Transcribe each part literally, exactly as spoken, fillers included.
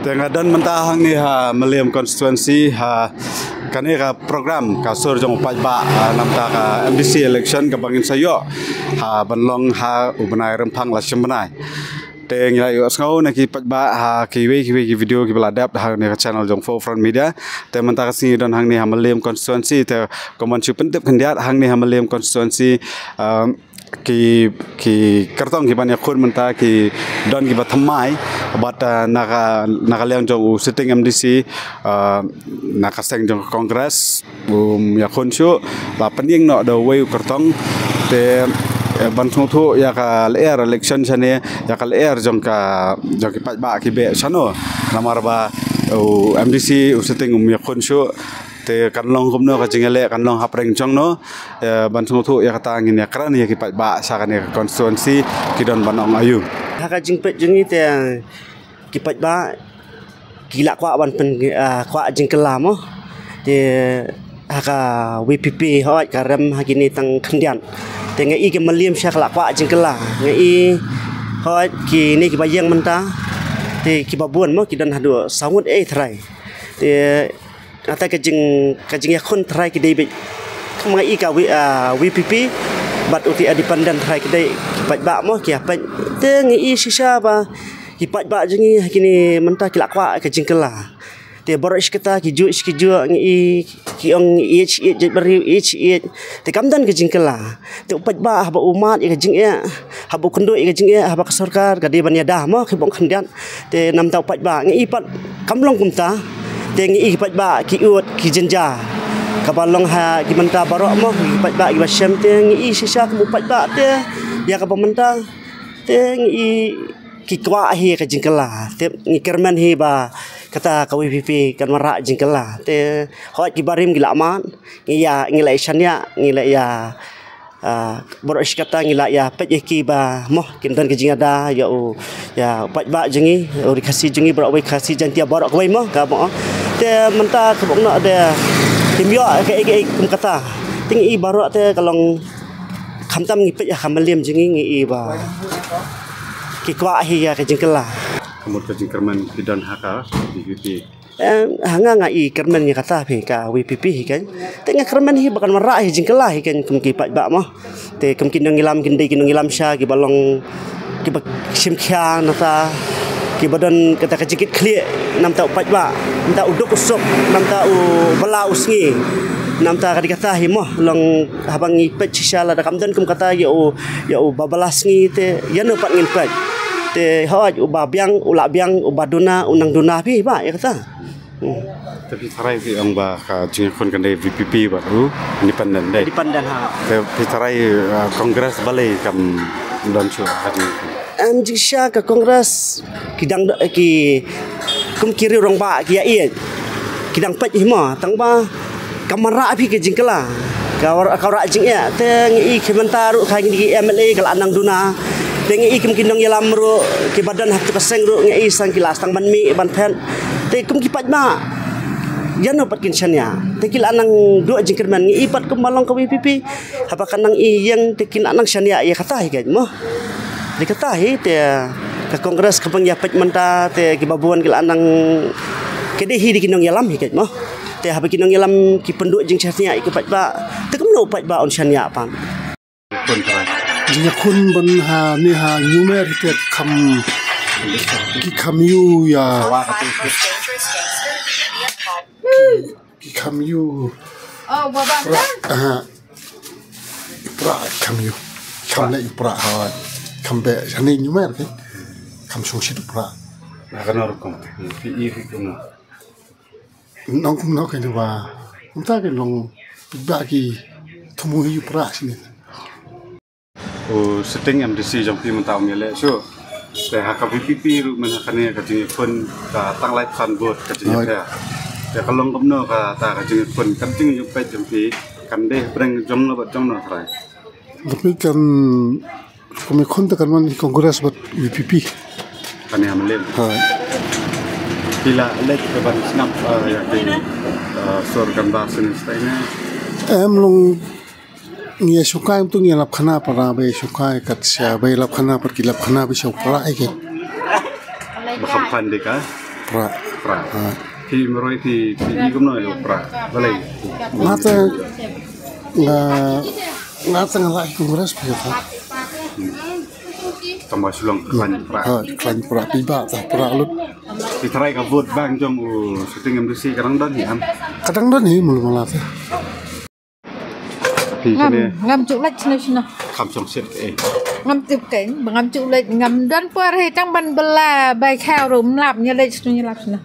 Te nga don mynta hangne ha Mylliem constituency ha kane ka program ka sur jong u paidbah, ah, namar ka M D C election kaba ngin sa ïoh, ha, ban long ha u bnai Rymphang la shim bnai. Te ngi la ïohsngew na ki paidbah ha kiwei kiwei ki video kiba la dep hangne ka channel jong Forefront Media. Te mynta ka sngi don hangne ha Mylliem constituency te kumban shu pyntip khyndiat hangne ha Mylliem constituency, um, ki, ki kyrtong kiban ïakhun mynta ki don kiba thymmai bad, uh, na ka, na ka liang jong u sitting M D C, uh, na ka seng jong ka Congress, um, ïakhun shuh, la pynïeng noh da uwei u kyrtong. Te, eh, ban sngewthuh ïa ka lyer election shane, ïa ka lyer jong ka, jong ki paidbah ki beh shano. Namar ba u M D C u sitting um ïakhun shuh. Te kan long kumno ka jingïaleh, kan long hapdeng jong no. Eh, ban sngewthuh ïa kata ngin ïakren ïa ki paidbah sha kane ka constituency ki don ban ong aïu. Ha ka jingpeit jong ngi te ki paidbah ki la kwah ban pyn, ah, kwah jingkylla mo. Te ha ka V P P hooid ka rem ha kine tang khyndiat. Te nga i ka Mylliem sha ka la kwah jingkylla. Nga i hooid kine kiba ïeng mynta. Te kiba bun mo ki don haduh saw ngut ei trai. Te kata ka jing, ka jingïakhun trai ki dei beit. Nga i ka V, ah, V P P bad u ti independent trai ki dei ki paidbah mo ki ïa peit. Te nga i shisha ba ki paidbah jong ngi ha kine mynta ki la kwah ka jingkylla. Te baroh shi katta ki juh shi ki juh nga i ki ong ïeit shi ïeit, jait briew ïeit shi ïeit. Te kam don ka jingkylla. Te u paidbah haba u mad ïa ka jingeh, haba u kynduh ïa ka jingeh, haba ka sorkar ka dei ban ïada mo ki bong khyndiat. Te namar u paidbah nga i pat kam long kumta. Te nga i ki paidbah ki ud ki jynjar kaba long ha ki mynta baroh mo ki paidbah kiba shem. Te nga i shisha kum u paidbah te ïa kaba mynta te nga i ki kwah hi ka jingkylla. Te ngi kyrmen hi ba kata ka V P P kan wanrah jingkylla. Te hooid ki barim ki la mad, ngi ïa, ngi la ïa shaniah, ngi la ïa, ah, baroh shi katta ngi la ïa peit ïa ki ba mo kin don ka jingïada ïa u, ïa u paidbah jong ngi, u ri Khasi jong ngi, baroh wei Khasi Jaiñtia baroh kawei mo ka mo. Te mynta ka bok noh de kim ïoh kaei kaei kum kata. Te ngi i baroh te ka long khamtam ngi peit ha ka Mylliem jong ngi, ngi i ba ki kwah hi ïa ka jingkylla. Ka mut ka jingkyrmen ki don ha ka V P P. Em, ha nga nga i kyrmen ïa kata phi ka V P P hi kan. Te nga kyrmen hi ba kan wanrah hi jingkylla hi kan kum ki paidbah mo. Te kum ki nongïalam kin dei ki nongïalam sha kiba long kiba shim khia nangta kiba don kata ka jingkit khlieh namar u paidbah, namar u duk u suk, namar u bylla u sngi. Namar ka dei kata hi mo long haba ngi peit shisha lada kam don kum kata ïa u, ïa u ba bylla sngi te ïano pat ngin peit. Te hooid u ba biang u la biang, u ba duna u nang duna phi ba ïa kata. Hmm. Te phi tharai phi ong ba ka jingïakhun kan dei V P P bad u independent dei. Independent ha. Te phi tharai, uh, Congress balei kam don shuh ka jingïakhun. Em jingshisha ka Congress ki dang do, ki kum ki riew rangbah ki ïa ïeit. Ki dang peit hi mo tang ba kam wanrah phi ka jingkylla. Ka war, ka wanrah jingeh te ngi i ki mynta ruh ka ngi ki M L A ka la nang duna. Te ngi i kum ki nongïalam ruh kiba don ha ka seng ruh ngi i sang ki la stang ban mih ban phet. Te kum ki paidbah ïano pat kin shaniah. Te ki la nang duh jingkyrmen ngi i pat kum ba long ka V P P. Haba ka nang i ïeng te kin nang shaniah ïa kata hi keiñ mo. Dei kata hi te ka Congress ka pang ïa peit mynta te kiba bun ki la nang ki dei hi dei ki nongïalam hi keiñ mo. Te haba ki nongïalam ki pynduh jingshaniah ïa ki paidbah te kumno u paidbah un shaniah pat. Jingïakhun ban ha ne ha Newmare hi te kham ki kham ïoh ïa ki kham ïoh. Oh, babang pra, kan? Aha. Pra kham ïoh. Kham leh pra ha. Kham beh shane Newmare te. Kham shong shit pra. Na ka nor kum. Phi i phi kum. Nong kum nong ka ba. Mynta ka long ba ki thmu ïoh pra shane. U sitting M D C jong phi mynta um ïaleh shuh. Te ha ka V P P ruh mynta kane ka jingïakhun ka tang lai phew san vote ka jingïapher. Te ka long kumno kata ka jingïakhun, ka jingïapeit jong phi kan dei hapdeng jong no bad jong no trai. Tapi kan ka jingïakhun te kan wan Congress bad V P P. Kane ha Mylliem. Ha. Phi la leit ka ban sngap, ah, ïa ki, ah, sur kan ba sini stai ne. Em long Ngi ïa shukai, ym tu ngi ïa lap khana para ba ïa shukai kat sha ba ïa lap khana pat ki lap khana ba sha u para ai ke. Ba kham khan de ka. Pra. Pra. Ha. Phi marwei phi phi i kumno ïa u pra. Balei? Nga te nga nga te nga la i Congress phi ta. Tang ba shu long khlaiñ pra. Ha, khlaiñ pra phi ba ta pra lut. Phi tharai ka vote bank jong u sitting M D C ka dang don hi em? Ka dang don hi mulu mala te. Phi ngam, kane ngam ju leit shano shano. Kham shong shet eh. Ngam tip kein, ba ngam ju leit, ngam don por hi tang ban bela bai khaw ruh mlap ïa leit shano ïa lap shano.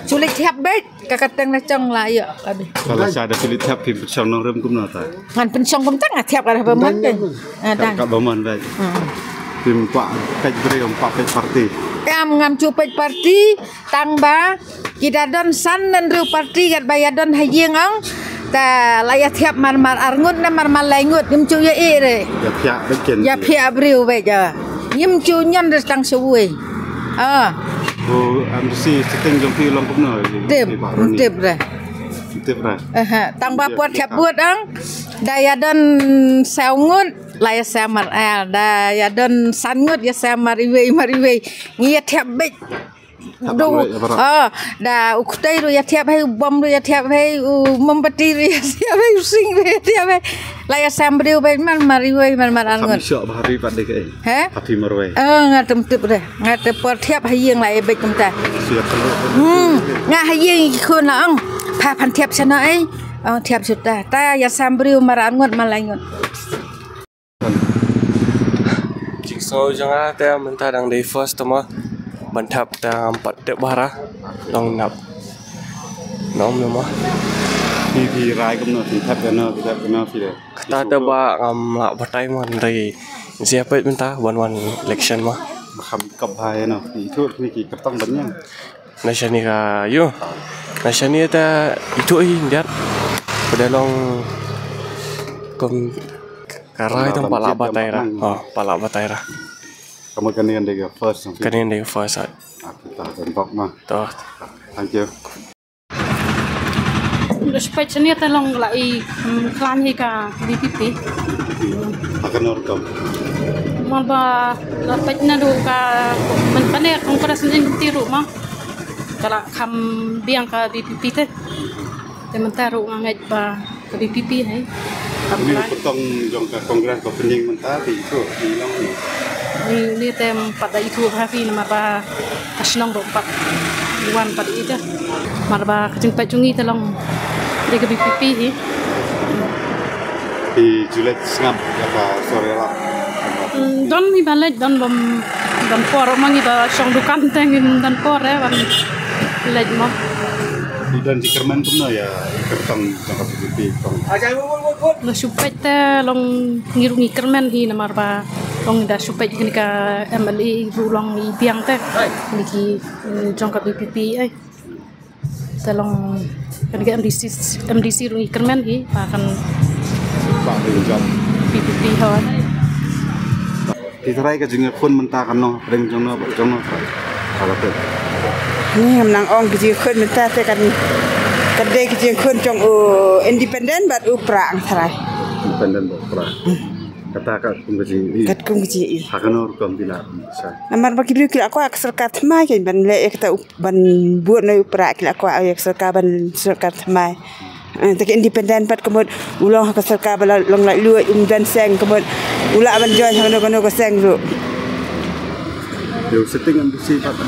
Ju leit thiap beit, ka ka teng na chong la ïa ka dei. Ka la sha da ju leit thiap phi pynshong nongrim kumno ta? Ngan pynshong kumta nga thiap ka da ba man kein. Ah, dang. Ka ba man beit. Hmm. Phim kwah peit briew, kwah peit party. Ngam, ngam ju peit party. Tang ba ki da don san hynriew party kat ba ïa don ha ïing ong. Ta la ïa thiap mar mar ar ngut ne mar mar lai ngut, ngim ju ïa i re. Ïa phiah beit ken. Ïa phiah briew beit ja. Ngim ju ñion re tang sawei. Ah. Ko M D C sitting jong phi long kumno? Tip, tip re. Tip re. Aha, tang ba por thiap vote ong. Da ïa don saw ngut, la ïa sam mar ar, da ïa don san ngut ïa sam mar iwei mar iwei. Ngi ïa thiap beit. Thiap beit, ya, baroh. Ah, da u kutei ruh ïa thiap hei, u bom ruh ïa thiap hei, u mombati ruh ïa thiap hei, u sing ruh ïa thiap hei. La ïa sam briew beit mar mar iwei mar mar ar ngut. Kham shoh ba ha ri pat de kaei. He? Ha phi marwei. Ah, nga tip tip de. Nga te por thiap ha ïing la ïa beit kumta. Shu ïa pynlut. Hmm, nga ha ïing ki khun la ong. Pha phan thiap shano ei. Ong thiap shuta. Ta ïa sam briew mar ar ngut mar lai ngut. Jingsngew jong nga te mynta dang dei first te mo ban thap te ngam pat tip bha ra. Long nap. Nong me mo. Phi phi rai kumno phi thap kano phi thap kano phi de. Kata te ba ngam lah batai mo hynrei jia peit mynta ban wan election mo. Ba kham kap bha ïa no. Phi ithuh phi ki kyrtong ban ïeng. Na shane ka ïoh. Na shane te ithuh hi ndiat. Pdeng long kum ka rai tang pala batai ra. Oh, pala batai ra. Ka mut kane kan dei ka first. Kane kan dei ka first. Ah, kita dan bok ma. To. Thank you. Nda shu peit shane te long la i, mm, khlaiñ hi ka V P P. Ha kano rukom? Namar ba la peit naduh ka, ban, ban ïa Congress ne N P P ruh ma. Ka la kham biang ka V P P te. Te mynta ruh nga ngeit ba ka V P P hi. Une u kyrtong jong ka Congress ba pynïeng mynta te ito i long ni. Ni, ni te em pat da ithuh bha phi namar ba ka shnong ruh pat wan pat ite. Namar ba ka jingpeit jong ngi te long dei ka V P P hi. Phi ju leit sngap ïa ka sor ïalap? Hmm, don ngi ba leit, don bym don por ma ngi ba shong dukan te ngim don por eh ban leit mo. Phi don jingkyrmen kumno ïa i kyrtong jong ka V P P kong? La shu peit te long ngi ruh ngi kyrmen hi namar ba long da shu peit kane ka M L A ruh long i biang te. Kine ki, mm, jong ka V P P ai. Te long kane ka M D C, M D C ruh ngi kyrmen hi ba kan V P P ho. Phi tharai ka jingïakhun mynta kan long hapdeng jong no bad jong no tharai? Ka la peit. Ni ngam nang ong ka jingïakhun mynta te kan, kan dei ka jingïakhun jong u independent bad u pra nga tharai. Independent bad u pra. Kata katkum ka jingïohi. Katkum ka jingïohi. Ha kano rukom phi la sa? Namar ba ki briew ki la kwah ka sorkar thymmai kein ban leh ïa kata u, ban bud na u pra ki la kwah ïa ka sorkar ban sorkar thymmai. Eh, te ka independent pat ka mut u long ha ka sorkar ba la long laitluid um don seng ka mut u lah ban join ha kano kano ka seng ruh. Ïa u sitting M D C pat ha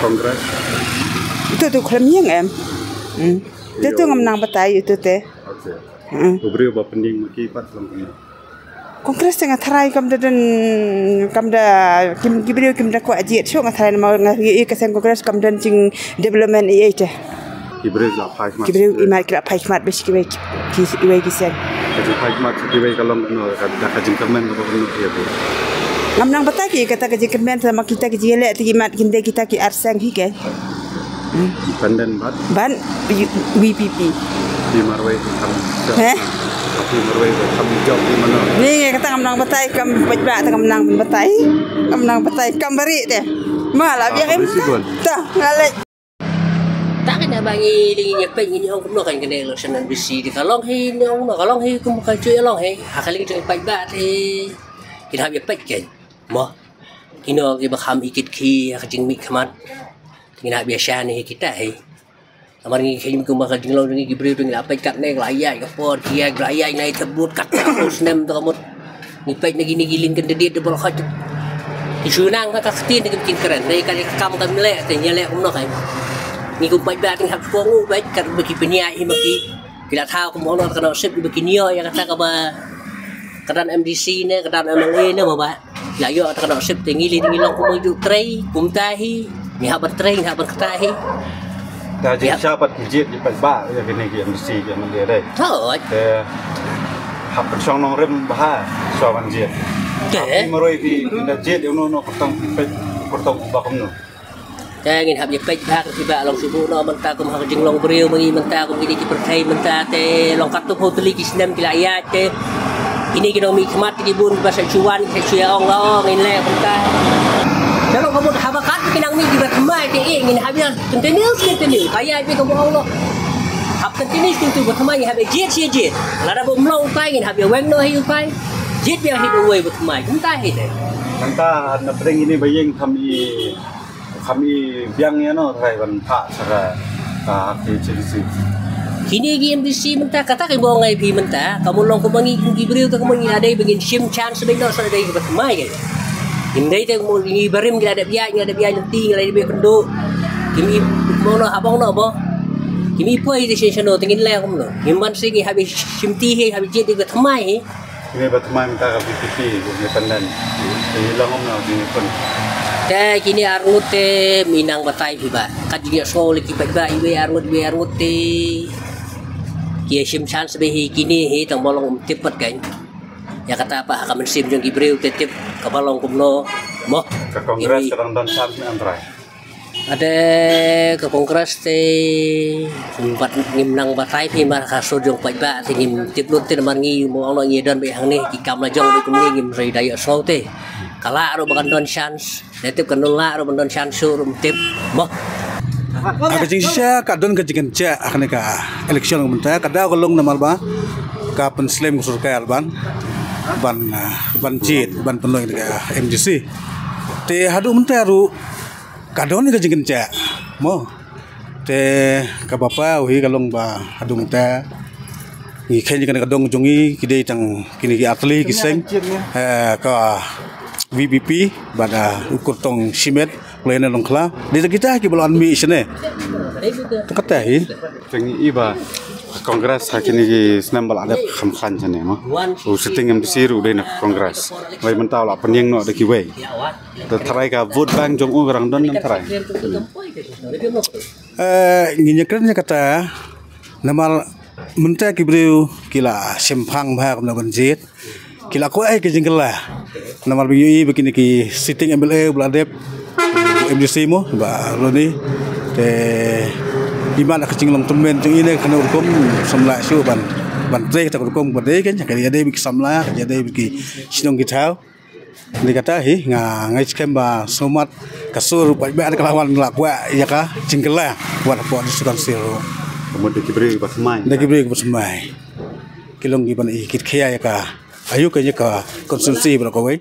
Congress. Ito tu khlem ïeng em. Hmm. Ito tu ngam nang batai ito te. Okay. Hmm. U briew ba pynïeng ma ki pat long kumno? Congress te nga tharai kam da don, kam da kim, ki briew kim da kwah jied shuh nga tharai namar nga ïohi ka seng Congress kam don jing development ei ei te. Ki briew la phai khmat. Ki briew imat ki la phai khmat bad kiwei ki, ki, kiwei ki seng. Ka jingphai khmat kiwei ka long kumno, ka, da ka jingkyrmen kaba kumno ïa ki? Ngam nang batai ki kata ka jingkyrmen, tangba kita ki jingïaleh te ki mat kin dei kita ki ar seng hi ke. Independent bad? Bad V P P. Phi marwei kham jop. He? Phi marwei kham jop phi mano? Ni kata ngam nang batai, kam peit ba te ngam nang batai. Ngam nang batai kam bari te. Ma la biang em ta. Ta nga leit. Ta kane ba ngi dei ngi peit ngi ong kumno kan kane election M D C te ka long hi, ngi ong kumno ka long hi, kum ka ju ïa long hi. Ha ka liang jong peit ba te. Ki hap ïa peit kein. Mo. Kino kiba kham ikit ki ha ka jingmih khmat. Ngin hap ïa sha ne kita hi. Namar ngi kheiñ kumba ka jinglong jong ngi ki briew te ngi la peit katne, la ïaid ka por ki ïaid, la ïaid na i thep vote katne ka por snem te ka mut. Ngi peit na kine ki lieng candidate te ba la khot. Ki shu nang ka ktien te ki ktien kren. Dei ka kam ka mleh te ngi leh kumno kai. Ngi kum paidbah te ngi hap kohnguh beit katba ki pynïaid hi ma ki. Ki la thaw kum honor ka nongship kiba kin ïoh ïa kata kaba ka don M D C ne ka don M L A ne ba ba. La ïoh kata ka nongship te ngi lei te ngi long kum u trei kumta hi. Ngi hap ban trei, ngi hap ban kata hi. Ta jingshisha pat ki jied ki paidbah ïa kine ki M D C ki M L A dei. Hooid. Te hap ban shong nongrim bha shuwa ban jied. Te. Hap ki marwei ki da jied ïa uno uno kyrtong ki peit kyrtong ba kumno. Te ngin hap ïa peit bha ka phi ba long shu buh noh mynta kum ha ka jinglong briew ma ngi mynta kum kine ki pyrthei mynta te long katto phew tylli ki snem ki la ïaid te. Kine ki nongmihkhmat ki bun ba sa shu wan ki sa shu ïa ong ba oh ngin leh mynta. Te long ka mut haba kat ki nang mih kiba thymmai te eh ngin hap ïa continue continue ka ïaid beit ka ba ong noh. Hap continue continue ba thymmai ngin hap ïa jied shi jied. Lada ba ym long u kai ngin hap ïa weng noh hi u kai. Jied biang hi ba uwei ba thymmai kumta hi te. Mynta na pdeng ine ba ïeng kham i Kham i biang ïa no trai ban phah sha ka, ka ki M D C. Kine ki M D C mynta kata ka ba ong ai phi mynta ka mut long kumba ngi ki briew te ka mut ngi la dei ba ngin shim chance ba ïa no sa dei ba thymmai ka. Ngim dei te ka mut ngi barim ngi la dep ïaid ngi la dep ïaid lynti ngi la dep ïaid kynduh. Kim i kumno ha bong no ba. Kim i poi te shin shano te ngin leh kumno. Ngim ban sing ngi hap i shim ti hi hap i jied i ba thymmai hi. Kine ba thymmai mynta ka V P P, independent. Te long kumno kine pun. Te kine arngut te mynta batai phi ba. Kat jingïasngew lei ki paidbah iwei arngut iwei arngut te. Ki ïa shim chance ba hi kine hi tang ba long ym tip pat kan. Ïa kata pat ha ka mynsiem jong ki briew te tip ka ba long kumno. Mo. Ka Congress ka dang don chance ne Andrai. Ade ka Congress te ngim pat ngim nang batai phi mar ka sur jong paidbah te ngim tip lut te namar ngi mo ong ngi don beit hangne ki kam la jong beit kumne ngim sa da ïohsngew te. Ka lah ruh ba kan don chance. Ne tip kan don lah ruh ban don chance shuh ruh tip. Mo. Ha ka jingshisha ka don ka jingkynjah ha kane ka election ka mynta ka daw ka long namar ba ka pynslem ka sorkar ban ban ah, ban jied ban pynlong ka M D C. Te haduh mynta ruh Ka don ka jingkynjah mo. Te kaba paw hi ka long ba hadung te ngi khein kane ka dong jong ngi ki dei tang kine ki artylli ki seng. Eh, ka V P P bad u kyrtong shimet. Lei ne long khla dei ta kita ki ba la anmih shane. Ta kata hi. Te ngi i ba Congress ha kine ki snem ba la dep kham khlaiñ shane mo. U sitting M D C ruh dei na Congress. Wei mynta la pynïeng noh da kiwei. Te tharai ka vote bank jong u ka dang don ne em tharai. Eh, ngin ïakren ïa kata namar mynta ki briew ki la shemphang bha kumno ban jied. Ki la kwah ai ka jingkylla. Namar ba ngi ïohi ba kine ki sitting M L A ba la dep M D C mo ba loni. Te imat ka jinglong tymmen jong i ne kano rukom samla shu ban ban trei kata rukom ba dei kan ka ïadei ba ki samla ka ïadei ba ki shnong ki thaw. Dei kata hi nga ngai skhem ba sumar ka sur paidbah ka la wan la kwah ïa ka jingkylla wat hapoh district council. Ka mut da ki briew ba thymmai. Da ki briew ba thymmai. Ki long ki ban i kit khia ïa ka ayu ka ïa ka constituency ba la kawei.